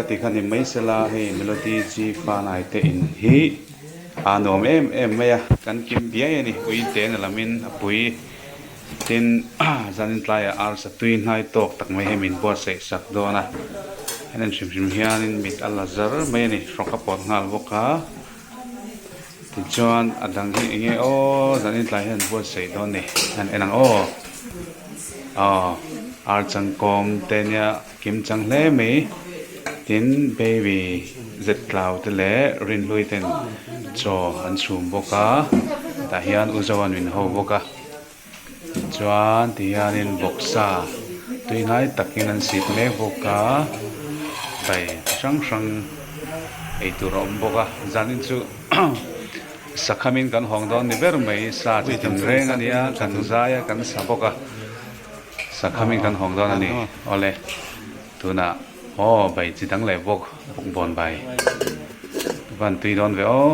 khati kha ni mai sela hei Melody G Fanai te in hi a nuam em em mai a, kan kim biai a ni ui te na lamin a pui tin zanin tlaiah arsa tui hnai tawk tak mai hi min buatsaih sak dawn a, en en hrim hrim hianin mit a la zar mai a ni hrawk a pawt nghal bawk a. Tichuan a dang hi eng nge aw zanin tlai hian buatsaih dawn ni an en ang aw aw ar changkawm te nia kim chang hle mai tin baby zet tlau te leh rinhlui ten chaw an chhum bawk a tah hian u zoan min ho bawk a. Tichuan ti hianin bawksa tui ngai takin an sit mek bawk a bai chi hrang hrang eitur a awm bawk a zanin chu sakhamin kan hawng dawn ni ber mai sa chi tin reng a nia kan zai a kan sa bawk a sakhamin kan hawng dawn a ni awle tunah aw bai chi dang leh bawk bawkbawn bai van tui dawn ve aw.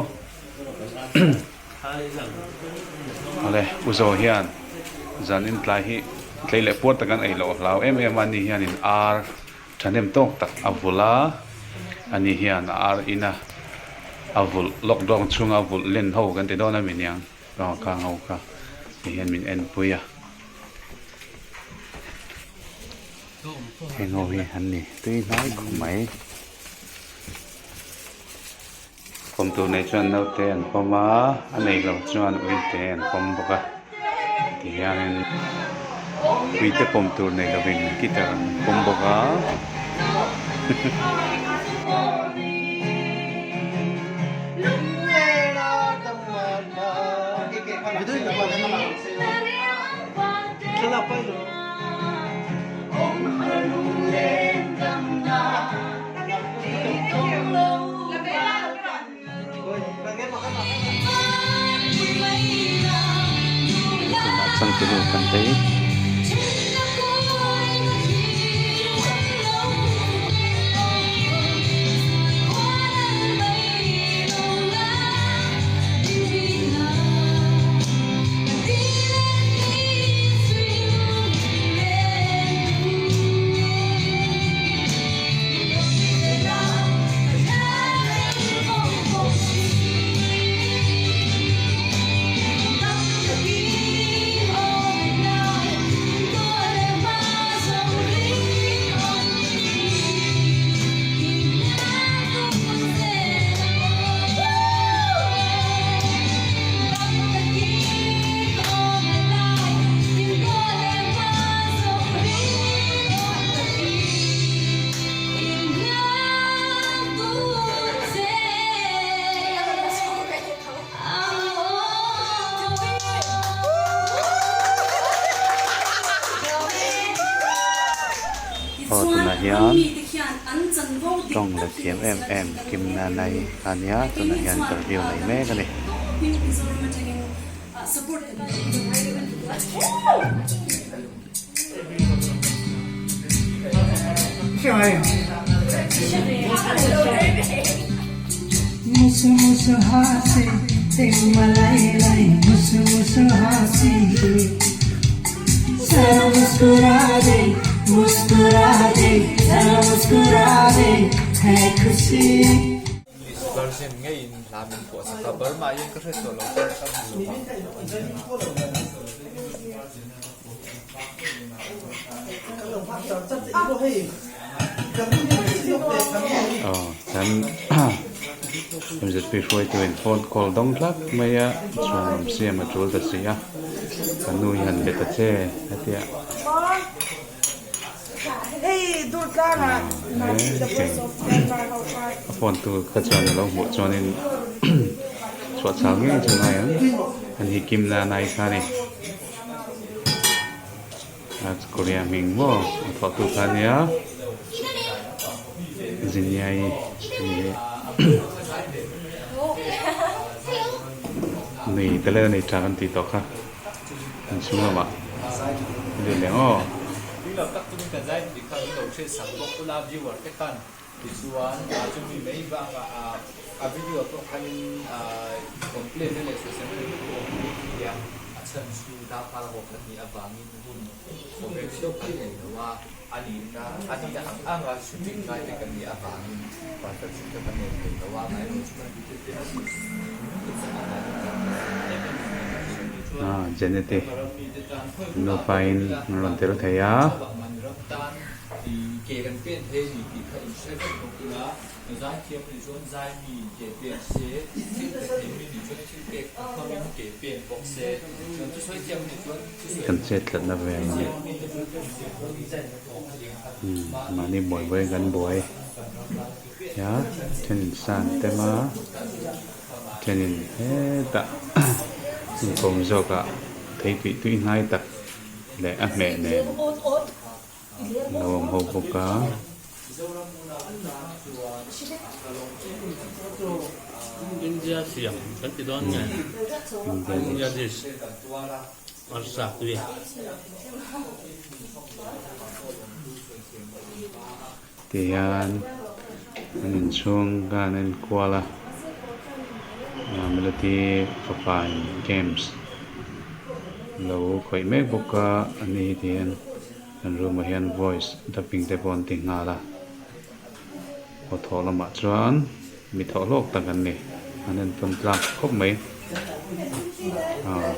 Awle, U Zo hian zan intlai hi tlei leh puar tak an ei loh hlau em em a, ani hianin ar thahnem tawk tak a vulh a, ani hian a ar ina a vulh lockdown chhunga a vulh len ho kan ti dawn a mi niang aw kha ngo kha ti hian min enpui a. Heng ho hi an ni tui hnai khawp mai. Pawm tur nei chuan naute an pawm a, a nei lo chuan uite an pawm bawk a tihianin uite pawm tur nei lovin guitar an pawm bawk a. Tunah changtunu kan tei. Aw tunah hian tawng la thiam em em kim nanai a nia tunah hian interview nei mek a ni. English version ngeiin hla min phuah sak a, Burma in ka hre tawh lo chuan ka hmu lo vang. Aw kan MZP hruaituin phone call dawng tlat mai a, chuan awm siam a tul ta si a, ka nu hi han be ta che hetia. A phone tu kha chuan a lo hmuh chuanin chhuah chhal ngei chu ngai ang an hi kim na nai kha a ni a Korea hming maw a thawh tu kha ania Ziniai nui te leh a nei tha kan tih tawh kha. An chhung lamah a lut leh aw. Tui lo tak chungin kan zai tih kha min lo hriat sak bawk ula viewer te khan tichuan chumi mai bakah a video pawh khanin complain na leh sawisel na ringawt pawh awm thei a nia. chhan chu darkar ho kan nih avangin hun khawvel theuh kan nei lo a, a nihna a nihna ang anga shooting ngai te kan nih avangin perfect shoot te kan nei thei lo a, amaherawhchu chu kan video te hi min sak avangin kan hre em em thin a ni. Ah Janet-i nupain an rawn tel thei a. Kan chet tlatna vel a ni. Mahni buai buai kan buai a, thenin san tem a, thenin hetah inkawm zawkah thei tui tui hnai tak leh a hmeh nen lo awm ho bawk a. India siam kan ti dawn nge India dish arsa tui. Tihian an inchhung ka han en kual a Melody fapa in games lo khawih mek bawk a ani hi tihian. Kan room ah hian voice dubbing te pawh an ti nghal a, aw thawh lamah chuan mi thawh hlawk tak an ni, an entawn tlak khawp mai aw.